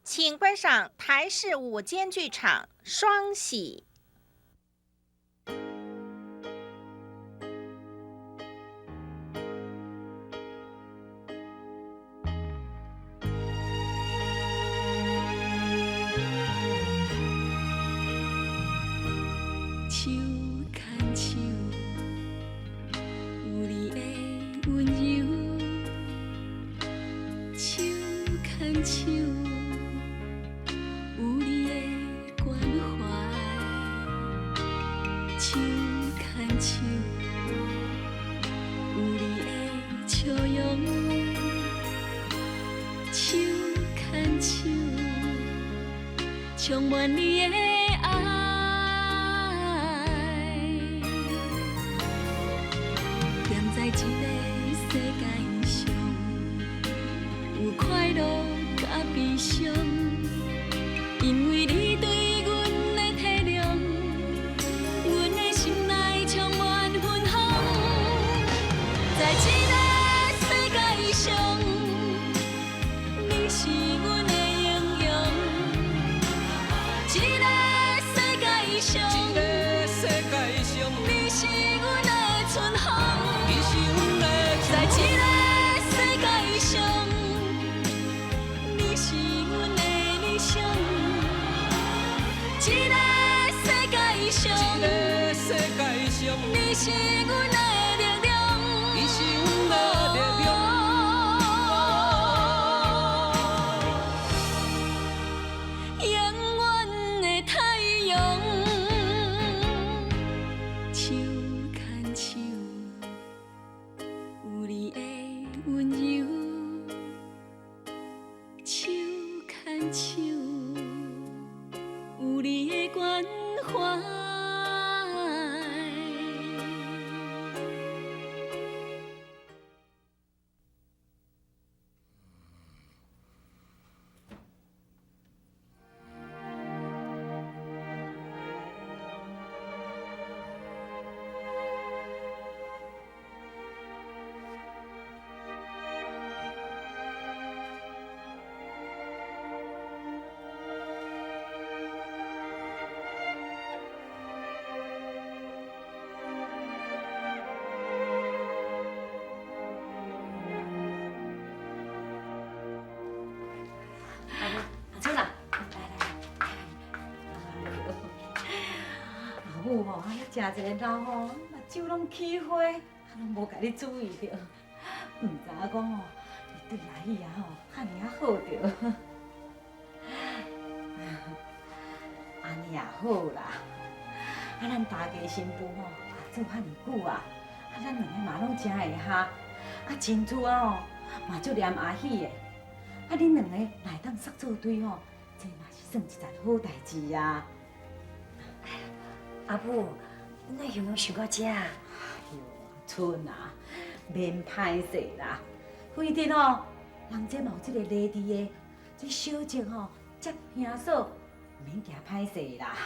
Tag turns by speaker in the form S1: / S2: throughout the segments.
S1: 請觀賞台視午間劇場《雙喜》。
S2: 手牽手，有你的溫柔；手牽手，有你的關懷；手牽手，有你的笑容；手牽手，充滿你的愛。踮在這个世界上，有快樂佮悲傷，因為你對阮的體諒，阮的心內充滿芬芳。在這个世界上，你是阮的英雄。這个世界上，
S3: 這个世界上，
S2: 你是阮的春風。
S3: 你是阮的
S2: 在這个世界上，你是阮的理想。這个世界上，
S3: 這个世界上，
S2: 你是阮的力量。
S3: 你是阮的力量。
S2: 永遠的太陽，手牽手，有你的溫柔；手牽手，有你的關懷。
S4: 阿春啊，來來來，阿母吼，安尼食一个老吼，目睭攏起花，攏無共你注意著，毋知影講吼，你對阿喜啊吼，遐爾仔好著。按呢也好啦，啊，咱大家新婦吼，也做遐爾久啊，啊，咱兩个嘛攏誠會合，啊，真珠仔吼嘛足黏阿喜的。啊，恁兩個若會當煞做對吼，這嘛是算一件好代誌啊！
S5: 阿母，你哪形容想到這？
S4: 哎喲，春啊，免歹勢啦，反正吼，人這嘛有這个禮字的，這小叔吼接兄嫂，毋免驚歹勢啦。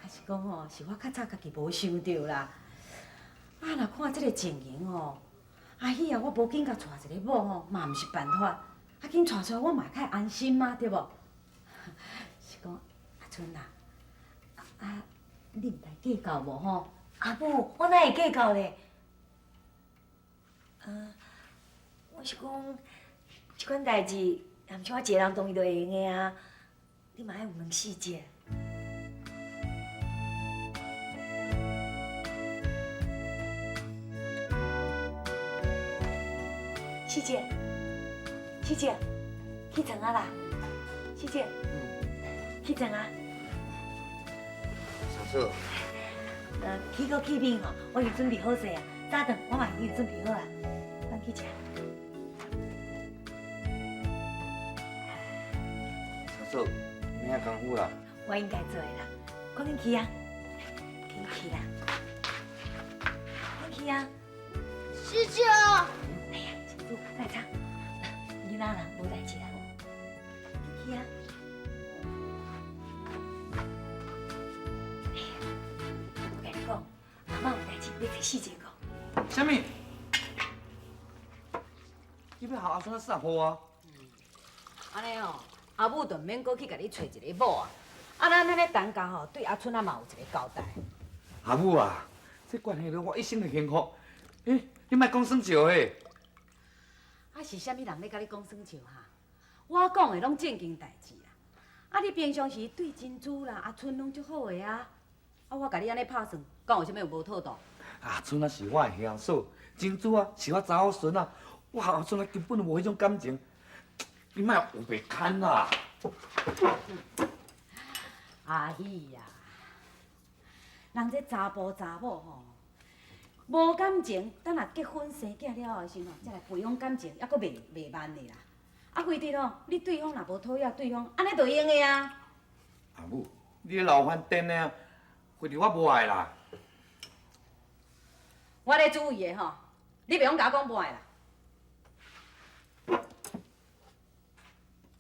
S4: 還是講吼，是我較早家己無想著啦。啊，若看這个情形吼，阿喜啊，我無緊共娶一個某吼，嘛毋是辦法。啊，緊娶出來，我嘛會較安心嘛，對無？是講阿春啊，啊，你毋知計較無吼？
S5: 阿母，我哪會計較咧？我是講，這款代誌也毋是我一个人同意就會用的啊，你嘛愛有問四姐。四姐，四姐，起床啊啦！四姐，起床啊！
S6: 啥事？
S5: 起锅起面吼，我已經準備好勢啊。早頓我嘛已經準備好啊，咱去食。
S6: 三嫂，免遐工夫啦。
S5: 我應該做的啦，趕緊去啊！緊去啦！緊去啊！
S7: 師姐。
S5: 哎呀，珍珠，來唱。囡仔啦，無代誌啦，緊去啊！哎呀，我共你講，阿嬤有代誌欲揣四姐講。
S6: 啥物？你欲予阿春散步啊？
S4: 按呢哦，阿母就毋免閣去共你揣一個某啊。啊，咱按呢陳家吼，對阿春仔嘛有一個交代。
S6: 阿母啊，這關係到我一生的幸福。欸，你莫講耍笑嘿。
S4: 啊，是啥物人咧共你講耍笑哈？我講的攏正經代誌啦。啊，你平常時對珍珠啦、阿春攏足好的啊。啊，我共你按呢拍算，敢有啥物有無妥當？
S6: 阿春啊是我的兄嫂，珍珠啊是我查某孫啊，我和阿春啊根本就無彼種感情，你莫烏白牽啦。
S4: 阿喜啊，人這查埔查某吼，無感情，等若結婚生囝了後的時陣吼，才來培養感情，猶閣袂慢的啦。啊，非得吼，你對方若無討厭對方，按呢就會用的啊。
S6: 阿母，你咧老翻顛的啊，非得我無愛啦。
S4: 我咧注意的吼，你袂用共我講無愛啦。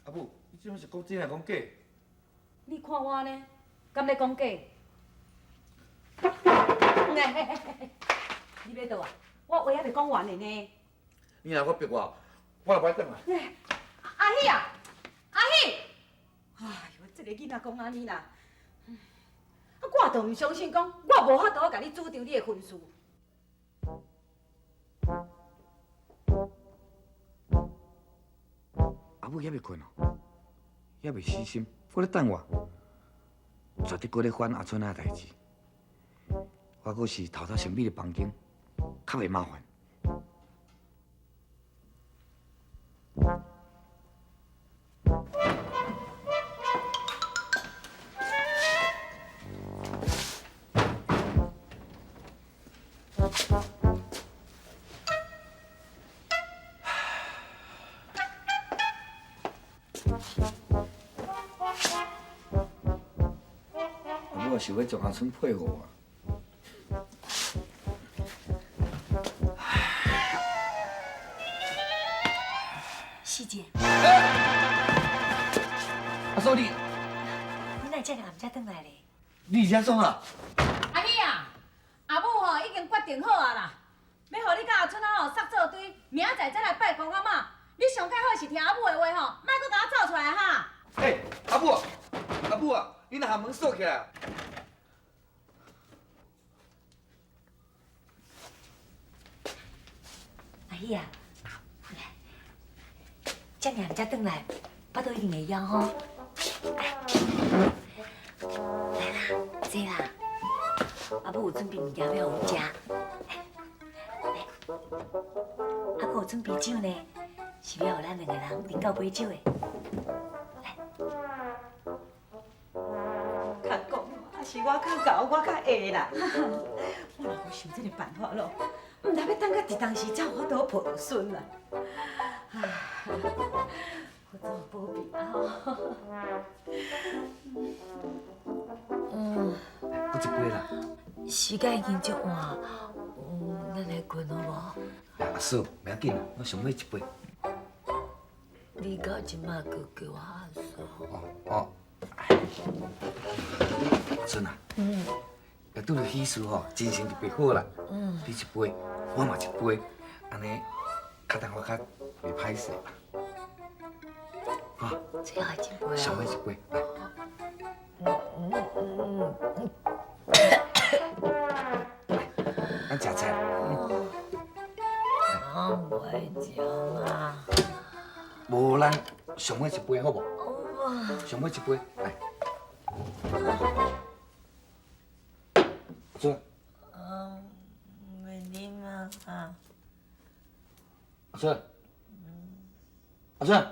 S6: 阿母，你這是講真還講假？
S4: 你看我呢，敢咧講假？你欲倒啊？我話猶未講完的呢。
S6: 你若閣逼我，我就無愛轉來。
S4: 阿喜啊，阿喜！哎喲，這个囡仔講按呢啦，啊，我就毋相信講，我無法度共你主張你的婚事。
S6: 阿母猶未睏哦，猶未死心，閣咧等我，絕對閣咧翻阿春仔的代誌。我閣是偷偷先秘佇房間，較袂麻煩。阿母也想欲將阿春配予我。
S5: 四姐。
S6: 阿嫂你，
S5: 你哪會遮爾暗才轉來咧？
S6: 你佇遮創啥？
S4: 阿喜啊，阿母吼已經決定好啊啦，欲予你佮阿春仔吼捒做堆，明仔載才來拜公阿媽。你上蓋好是聽阿母的話吼，莫閣共我走出來哈。
S6: 欸，阿母啊，阿母啊，你若把門鎖起來。
S5: 阿喜啊，來，遮爾暗才轉來，腹肚一定會枵吼。來啦，坐啦。阿母有準備物件欲予阮食，來，啊，閣有準備酒呢，是欲予咱兩個人啉到尾酒的。來，
S4: 較講，啊是我較𠢕，我較會啦。我若無想這个辦法咯，毋知欲等到佇當時才有法度抱著孫啦。啊，我怎保庇啊！
S5: 嗯，
S6: 閣一杯啦。
S5: 時間已經足晚，咱來睏好無？
S6: 阿嫂，袂要緊啦，我上尾一杯。
S5: 你到這馬閣叫我阿嫂？
S6: 哦哦，阿春啊，若拄著喜事吼，精神特別好啦。你一杯，我嘛一杯，按呢，較當我較袂歹勢啦。哈，
S5: 最後一杯。
S6: 上尾一杯，來。來，咱食菜。
S5: 我袂食啊。
S6: 無咱上尾一杯好無？上尾一杯，來。阿春。
S5: 袂啉啊。
S6: 阿春。阿春。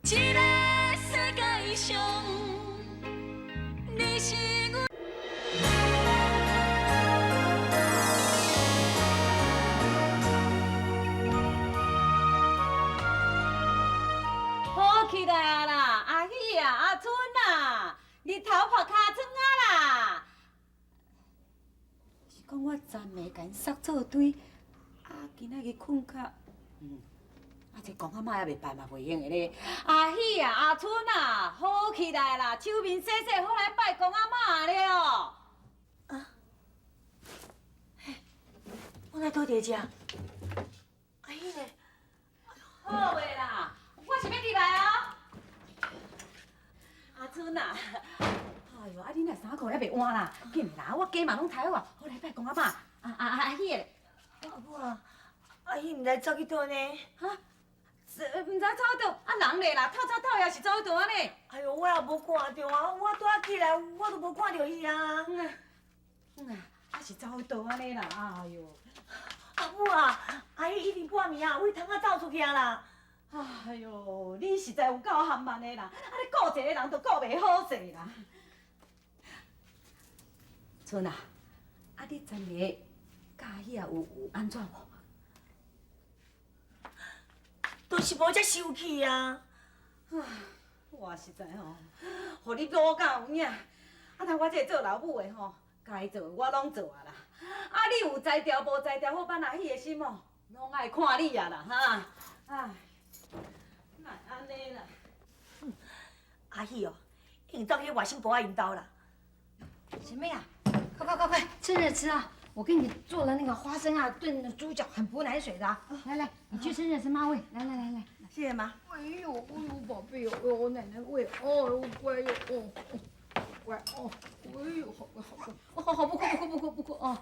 S2: 這个世界上，你是阮。
S4: 好起來啦，阿喜啊，阿春啊，日頭拍尻川啊啦。是講我昨暝共𪜶捒做堆，啊，今仔日睏較啊，這公阿媽猶未拜嘛，袂用的咧。阿喜啊，阿春啊，好起來啦，手面洗洗，好來拜公阿媽了。
S5: 啊？嘿，我來倒佇遮？阿喜呢？
S4: 好袂啦，我是欲入來哦。阿春啊，哎喲，啊你若衫褲猶未換啦，緊啦，我雞嘛攏炊好啊，好來拜公阿媽。啊啊啊！阿喜的，
S5: 阿母啊，阿喜毋知走去佗呢？
S4: 哈？毋知走佗？啊人咧啦，透早透夜是走佗按呢？
S5: 哎喲，我也無看著啊，我拄仔起來，我都無看著伊啊。
S4: 嗯啊，啊是走佗按呢啦？哎喲，
S5: 阿母啊，阿喜一定半暝啊，為窗仔走出去啊啦。
S4: 哎喲，你實在有夠含慢的啦！啊，你顧一个人都顧袂好勢啦。春啊，啊你昨暝佮阿喜啊有按怎無？
S5: 就是無遮生氣啊！
S4: 我實在吼，予你惱甲有影。啊，但我這個做老母的吼，該做的我攏做啊啦。啊，你有才調無才調，好辦阿喜的心哦，攏愛看你啊啦哈。唉，哪會按呢啦？
S5: 阿喜哦，已經走去外甥婆仔𪜶兜啦。
S7: 什麼呀？快快快快，趁熱吃啊！我給你做了那個花生啊，燉豬腳，很補奶水的啊。來來，你去趁熱吃，媽餵。來來來來，
S8: 謝謝媽。
S7: 哎呦哎呦，寶貝哦，哎呦，奶奶餵哦，乖喲哦，乖哦，哎呦，好乖好乖，哦好好不哭不哭不哭不哭哦。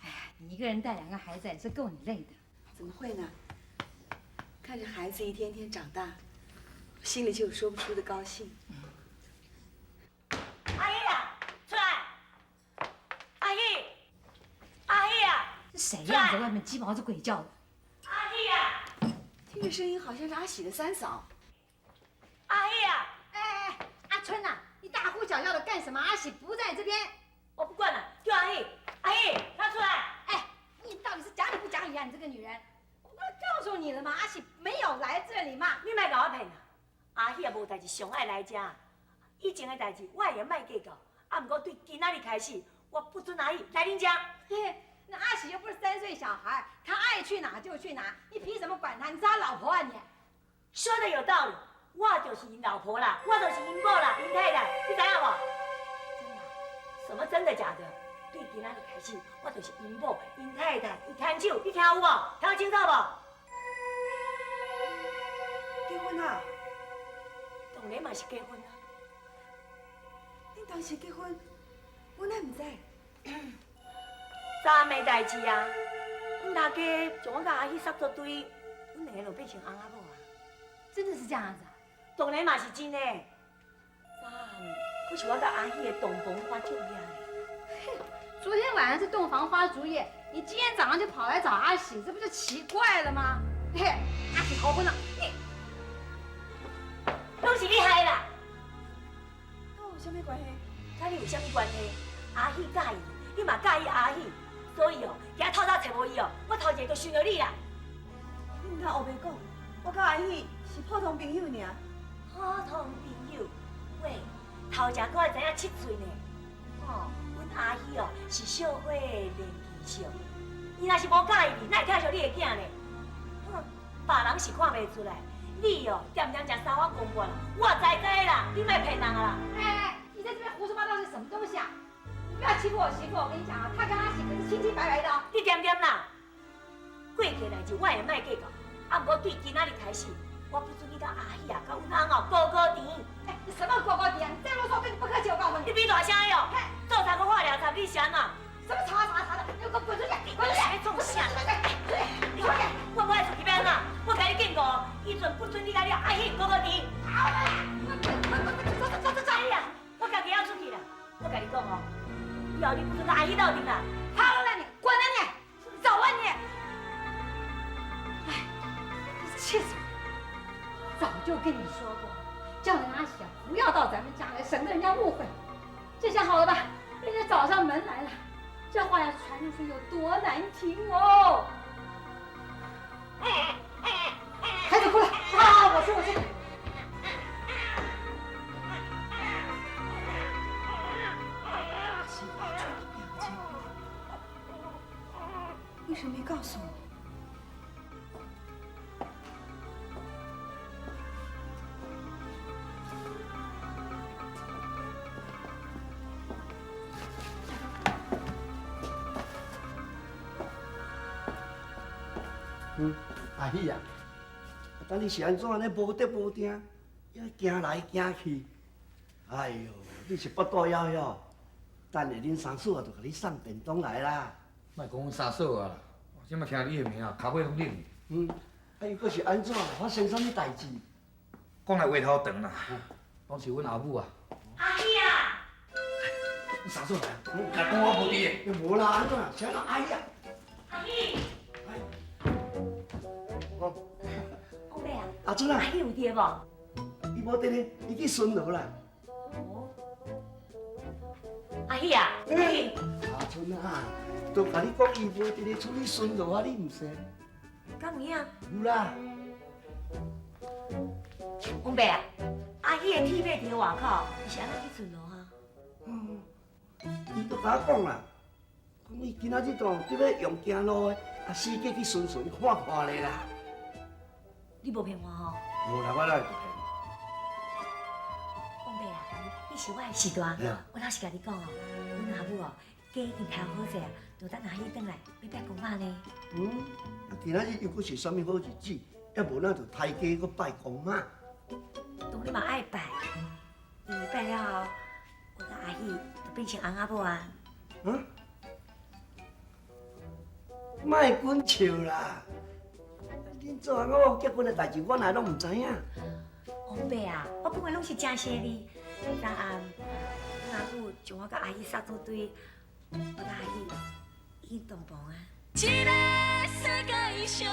S7: 哎呀，你一個人帶兩個孩子也是夠你累的。
S8: 怎麼會呢？看着孩子一天天長大，心裡就有說不出的高興。
S5: 阿喜啊，出來！阿喜，阿喜啊！
S7: 這誰呀？在外面雞毛子鬼叫的。
S5: 阿喜啊！
S8: 聽這聲音好像是阿喜的三嫂。
S5: 阿喜啊！
S7: 哎哎，阿春呐，你大呼小叫的幹什麼？阿喜不在這邊。
S5: 我不管了，叫阿喜，阿喜，他出來。
S7: 哎，你到底是講理不講理啊？你這個女人，我不是告訴你了嗎？阿喜沒有來這裡嘛。
S5: 你莫共我騙啦！阿喜也無代誌，上愛來遮。以前的代誌我會莫計較，啊，毋過對今仔日開始，我不准阿喜來恁遮。
S7: 嘿，那阿喜又不是3歲小孩，他愛去哪就去哪，你憑什麼管他？你是他老婆啊你！
S5: 說得有道理，我就是𪜶老婆啦，我就是𪜶某啦，𪜶太太，你知影無？
S7: 真的？
S5: 什麼真的假的？對今仔日開始，我就是𪜶某、𪜶太太、𪜶牽手，你聽有無？聽清楚無？
S8: 結婚啊？
S5: 當然嘛是結婚啊！
S8: 恁當時結婚，我哪毋知？
S5: 昨暗的代誌啊，阮大家將我佮阿喜捒做對，阮兩个就變成翁仔某啊！
S7: 真的是這樣子啊？
S5: 當然嘛是真的。昨暗，閣是我佮阿喜的洞房花燭夜咧。
S7: 昨天晚上是洞房花燭夜，你今天早上就跑來找阿喜，這不就奇怪了嗎？嘿，阿喜逃婚了，你
S5: 攏是你害啦！
S8: 佮我有啥物關係？
S5: 佮你有啥物關係？阿喜佮意，你嘛佮意阿喜，所以哦，今仔透早揣無伊哦，我頭一个就想著你啦。
S8: 你毋通烏白講，我佮阿喜是普通朋友爾。
S5: 普通朋友，喂，頭前閣會知影七歲呢。哦，阮阿喜哦是小火練技術，伊若是無佮意你，哪會疼惜你的囝呢？哼，別人是看袂出來，你哦恬恬食三碗公半，我知知啦，你莫騙人啊啦！
S7: 哎哎，你在這邊胡說八道是什麼東西啊？你不要欺負我媳婦，我跟你講啊，她跟阿喜可是清清白白的。
S5: 你恬恬啦，過去的代誌我會莫計較，啊，毋過對今仔日開始，我不准你佮阿喜啊，佮阮翁哦勾勾甜。
S7: 哎，你什麼勾勾甜啊？你再囉嗦，我跟你不客氣，我告訴你。
S5: 你比大聲喲！做茶閣化療茶，你是按怎？
S7: 什麼茶茶茶的？你給我滾出去！滾出去！
S5: 你創啥？
S7: 出去！
S5: 你出去！我無愛出去欲按怎？我共你警告，以前不准你佮你阿喜勾勾甜。
S7: 好啦，滾滾滾滾，走走走走走！
S5: 哎呀，我家己要出去啦。我共你講哦，以後你不准佮阿喜鬥陣啦。
S7: 好了，你滾啊你！走啊你！哎，真是氣死我！早就跟你說過，叫那阿喜啊不要到咱們家來，省得人家誤會。這下好了吧？人家找上門來了，這話要傳出去有多難聽哦！孩子過來，啊，我去我去。
S8: 阿喜阿春他們兩個結婚，為什麼沒告訴我？
S9: 嗯，阿喜啊，等你是按怎按呢无得无定，遐行来行去，哎哟，你是腹肚枵枵？等下恁三嫂啊，就共你送便当来啦。
S6: 莫讲阮三嫂啊，我这摆听你的名，跤尾拢冷。
S9: 嗯，啊又阁是按怎？发生啥物代志？
S6: 讲来话头长啦，拢是阮阿母啊。
S5: 阿喜啊！
S6: 你三嫂来，来讲我无伫
S9: 的。无啦，按怎？啥人阿喜啊？
S5: 阿喜。
S9: 哦。
S5: 讲咩啊？
S9: 阿春啊。
S5: 阿喜有伫无？
S9: 伊无伫咧，伊去巡逻啦。
S5: 哦。阿喜啊，阿喜。
S9: 阿春啊，都共你讲伊无伫咧出去巡逻啊，你毋信？
S5: 敢有影？
S9: 有啦。
S5: 王伯啊，阿喜的铁马伫外口，伊是按怎去巡逻啊？
S9: 嗯，伊都共我讲啦，讲伊今仔日哦，伫咧用行路的，啊，四界去巡巡看看咧啦。
S5: 你无骗我吼？
S9: 无啦，我哪会骗？
S5: 王伯啊，你是我的序大，我老实共你讲哦，阮阿母哦，假已经开好势啊，就等阿喜转来欲拜公妈呢。
S9: 嗯，啊，今仔日又阁是啥物好日子？抑无咱就刣鸡阁拜公妈。
S5: 当然嘛爱拜，因为拜了后，我佮阿喜就变成翁仔某啊。
S9: 嗯？莫滚笑啦！恁做翁仔某结婚的代志，我哪拢毋知影。
S5: 王伯啊，我讲的拢是真实哩。昨暗，阮阿母将我佮阿喜杀做堆，我佮阿喜已经洞房啊。
S2: 这个世界上，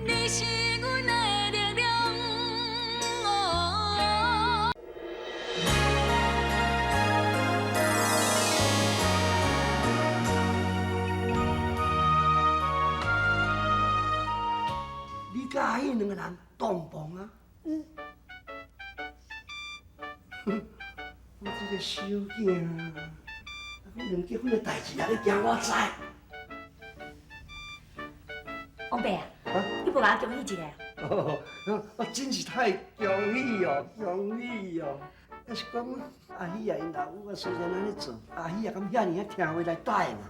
S2: 你是阮的力量。
S9: 你佮阿喜两个人洞房啊？嗯。哼，我这个小囝，啊，讲连结婚的代志也咧惊我知。
S5: 王伯啊，你无共我恭喜一下？
S9: 哦，我真是太恭喜哦，恭喜哦！抑是讲阿喜啊，𪜶老母啊，虽然按呢做，阿喜啊，敢遐尔仔听话来答应啊？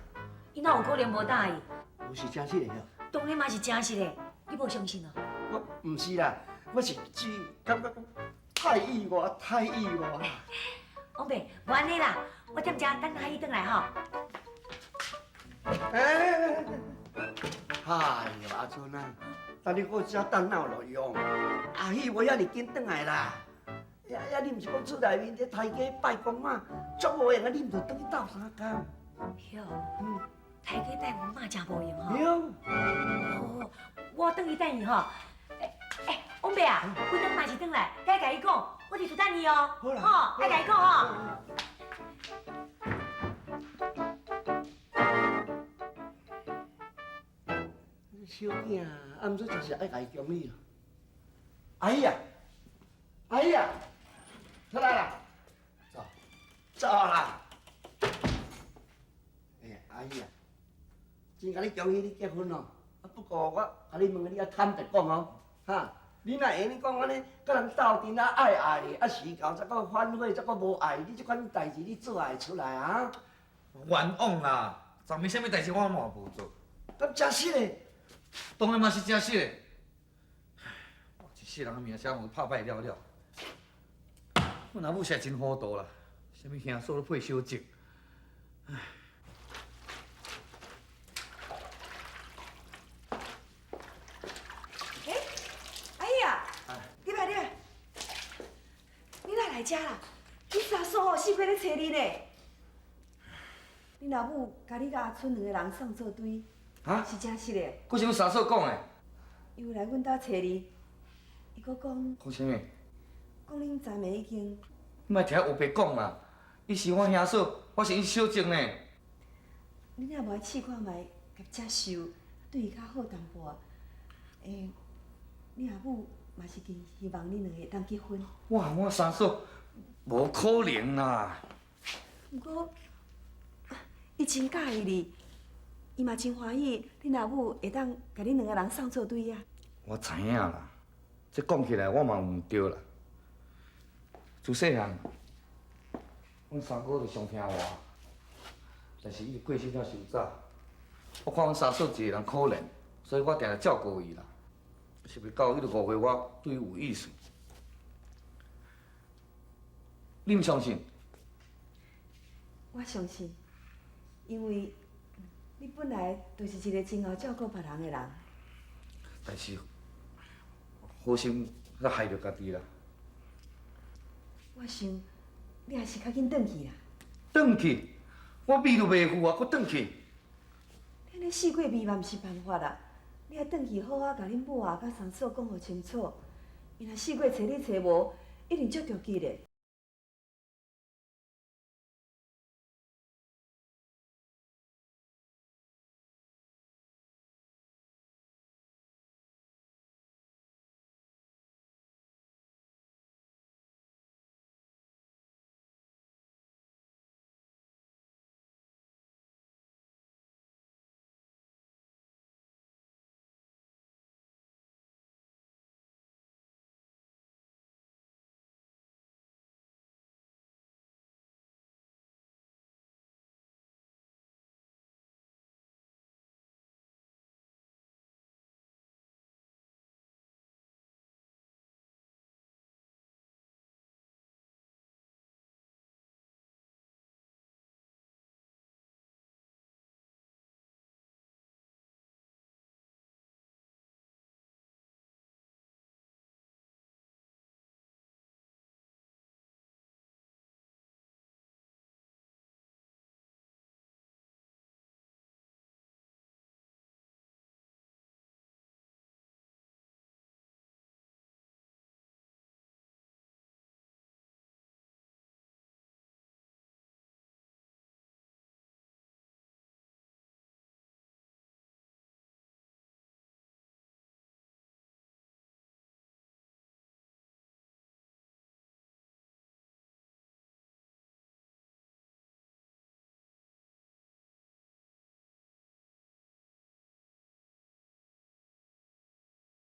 S5: 伊哪有可能无答应？
S9: 有是真实的哟。
S5: 当然嘛是真实的，你无相信哦？
S9: 我毋是啦，我是只感觉讲太意外，太意外啦。
S5: 王伯，无按呢啦，我踮遮等阿喜转来吼。
S9: 哎，哎哟，阿春啊，等你阁遮等哪有路用？阿喜无遐尔紧转来啦。呀呀，你毋是讲厝内面咧刣鸡拜公妈，足无闲啊！你毋就转去斗相共？
S5: 哟，嗯，刣鸡拜公妈真无闲吼。
S9: 对。
S5: 哦，我转去等伊吼。欸欸，王伯啊，阮等嘛是转来，该共伊讲，我伫厝等伊哦。
S9: 好啦。
S5: 吼，爱共伊讲吼。
S9: 小囝，啊，毋过就是爱共伊恭喜咯。阿喜啊，阿喜啊，出来啦，走，走啦。欸，阿喜啊，真共你恭喜你结婚哦。啊，不过我共你问，你爱坦白讲哦，哈，你若会用讲按呢，佮人斗阵啊爱爱的，啊时到才阁反悔，才阁无爱，你这款代志你做会出来啊？
S6: 冤枉啦！昨暝啥物代志我嘛无做。
S9: 敢真实的？
S6: 当然嘛是真实的。我一世人的名声予拍歹了了。阮阿母实在真糊涂啦，啥物兄嫂都配小姐。唉。
S8: 欸，阿姨啊，你来你来，你哪来遮啦？你三嫂吼四处咧揣你呢。你老母共你佮阿春两个人送做堆，
S6: 啊？
S8: 是真实的。
S6: 阁是阮三嫂讲的。
S8: 伊有来阮兜揣你，伊阁讲。
S6: 讲啥物？
S8: 讲恁昨暝已经。
S6: 你莫听伊乌白讲啦！伊是我兄嫂，我是伊小叔呢。
S8: 恁若无爱试看觅，共接受，对伊较好淡薄。欸，你阿母嘛是真希望恁两个会当结婚。
S6: 我和我三嫂无可能啦。
S8: 毋过，伊真佮意你，伊嘛真欢喜，恁阿母会当共恁两个人送做对啊。
S6: 我知影啦，这讲起来我嘛毋对啦。自细汉，阮三哥就上听话，但是伊过身了伤早，我看阮三嫂一个人可怜，所以我定定照顧伊啦。是袂到伊就誤會我對伊有意思。你毋相信？
S8: 我相信，因為你本來就是一個真𠢕照顧別人的人。
S6: 但是好心煞害著家己啦。
S8: 我想你還是較緊轉去啦。
S6: 轉去？我味都袂赴啊，閣轉去？
S8: 你按呢四過味嘛毋是辦法啦。你愛轉去好好共恁母啊、佮三嫂講予清楚。伊若四過揣你揣無，一定足著急的。